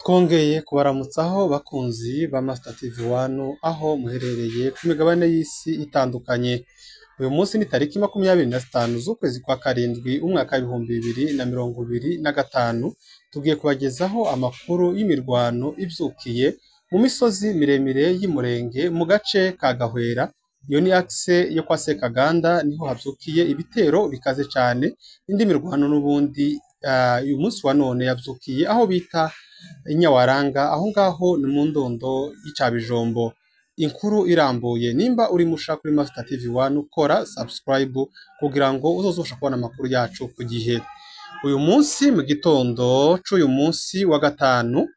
Twongeye kubaramutsaho bakunzi ba Master TV 1 aho muherereye ku migabane y'isi itandukanye. Uyu munsi ni tariki 25 z'ukwezi kwa karindwi umwaka 2025, tugiye kubagezaho amakuru y'imirwano ibyukiye mu misozi miremire y'Imurenge mu gace ka Gahwera. Iyo ni axe yo kwa Sekaganda, niho habyukiye ibitero bikaze cyane. Indi mirwano n'ubundi uyu munsi wa none yabyukiye aho bita Inyawaranga, aho ngaho ni mu ndondo y'Icabijombo. Inkuru irambuye, nimba uri musha kuri Master TV 1 ukora subscribe kugira ngo uzozosha kubona amakuru yacu ku gihe. Uyu munsi mu gitondo c'uyu munsi wa gatanu,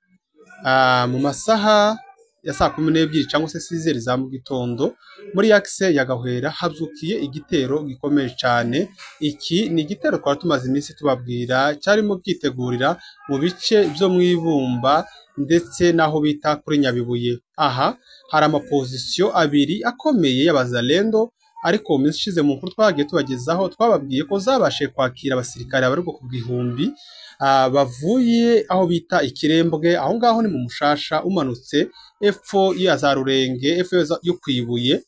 mu masaha ya saa 12 cyangwa se 6 za mu gitondo, muri axe ya Gahwera habyukiye igitero gikomeye cyane. Iki ni igitero twari tumaze iminsi tubabwira, cyarimo byitegurira mu bice byo mu Ibumba ndetse n'aho bita kuri Nyabibuye. Aha hari amapozisiyo abiri akomeye y'abazalendo, ariko mu minsi ishize mu nkuru twagiye tubagezaho twababwiye ko zabashe kwakira abasirikare abarirwa ku gihumbi bavuye aho bita Ikirembwe. Aho ngaho ni mu Mushasha umanutse epfo ya za Rurenge, epfo yo kwibuye.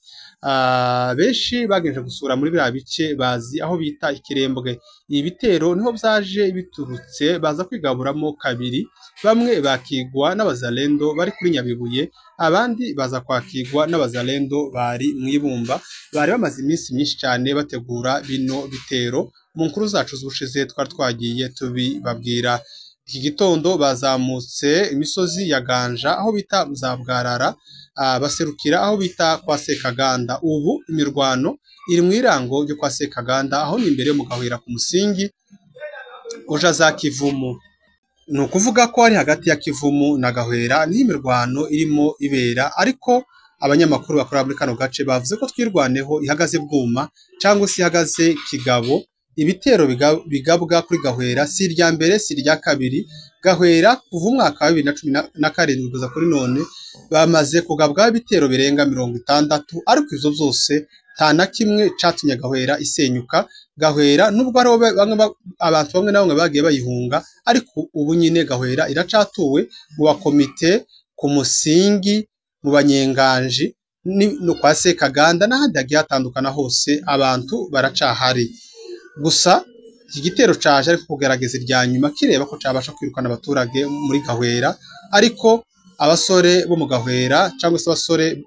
Benshi bagenje gusura muri biriya bice bazi aho bita Ikirembwe. Ibi bitero niho byaje biturutse, baza kwigaburamo kabiri, bamwe bakigwa n'abazalendo bari kuri Nyabibuye, abandi baza kwakigwa n'abazalendo bari mu Ibumba. Bari bamaze iminsi myinshi cyane bategura bino bitero. Mu nkuru zacu z'ubushize twari twagiye tubibabwira. Iki gitondo bazamutse imisozi ya Ganja aho bita za Bwarara, baserukira aho bita kwa Sekaganda. Ubu imirwano iri mu irango ryo kwa Sekaganda, aho ni imbere mu Gahwera ku musingi uja za Kivumu. Ni ukuvuga ko ari hagati ya Kivumu na Gahwera niho imirwano irimo ibera, ariko abanyamakuru bakorera muri kano gace bavuze ko Twirwaneho ihagaze bwuma cyangwa se ihagaze kigabo. Ibitero bigabwa kuri Gahwera si irya mbere si irya kabiri. Gahwera kuva umwaka wa 2017 kugeza kuri none bamaze kugabwa ibitero birenga 60, ariko ivyo byose nta na kimwe catumye Gahwera isenyuka. Gahwera nubwo ariho abantu bamwe na bamwe bagiye bayihunga, ariko ubu nyine Gahwera iracatuwe mu bakomite, ku musingi, mu banyenganji no kwa Sekaganda n'ahandi hagiye hatandukana hose abantu baracahari. Gusa iki gitero caje ariko kugerageza irya nyuma kireba ko cabasha kwirukana abaturage muri Gahwera, ariko abasore bo mu Gahwera cyangwa se abasore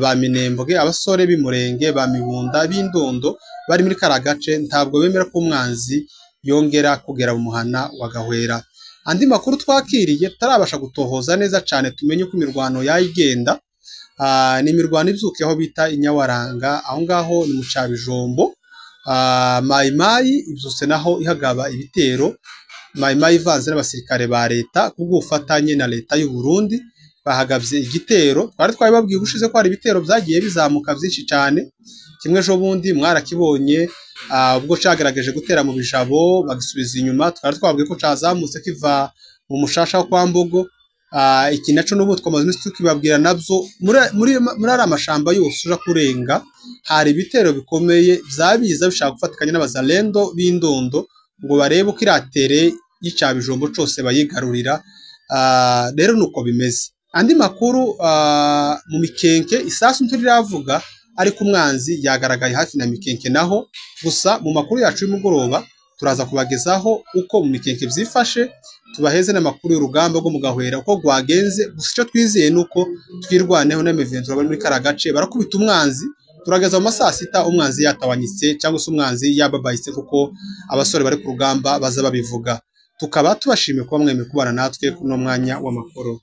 ba Minembwe, abasore b'Imurenge, ba Mibunda, b'Indondo bari muri kara gace ntabwo bemera ko umwanzi yongera kugera mu muhana wa Gahwera. Andi makuru twakiriye tutarabasha gutohoza neza cyane tumenye uko imirwano yayigenda, ni imirwano ibyukiye aho bita Inyawaranga, aho ngaho ni mu Cabijombo. Mayimayi ibyutse naho ihagaba ibitero, Mayimayi ivanze n'abasirikare ba leta kubw'ubufatanye na leta y'u Burundi bahagabye igitero. Twari twabibabwiye ubushize ko hari ibitero byagiye bizamuka byinshi cyane, kimwe ejo bundi mwarakibonye ubwo cagerageje gutera mu Bijabo bagisubiza inyuma. Twari twababwiye ko cazamutse kiva mu Mushasha kwa Mbogo. Iki naco n'ubu twamaze iminsi tukibabwira nabyo muri ari amashamba yose uja kurenga hari ibitero bikomeye byabiza bishaka gufatikanya n'abazalendo b'Indondo ngo barebe uko iratere y'Icabijombo cose bayigarurira. Rero nuko bimeze. Andi makuru mu Mikenke isasu nturiravuga, ariko umwanzi yagaragaye hafi na Mikenke naho. Gusa mu makuru yacu y'umugoroba turaza kubagezaho uko mu Mikenke byifashe, tubaheze n'amakuru y'urugamba rwo mu Gahwera uko rwagenze. Gusa icyo twizeye nuko Twirwaneho na M23 bari muri kara gace barakubita umwanzi. Turageza mu masaa sita umwanzi yatawanyitse cyangwa se umwanzi yababayitse, kuko abasore bari ku rugamba baza babivuga. Tukaba tubashimiye kuba mwemeye kubana natwe kuno mwanya w'amakuru.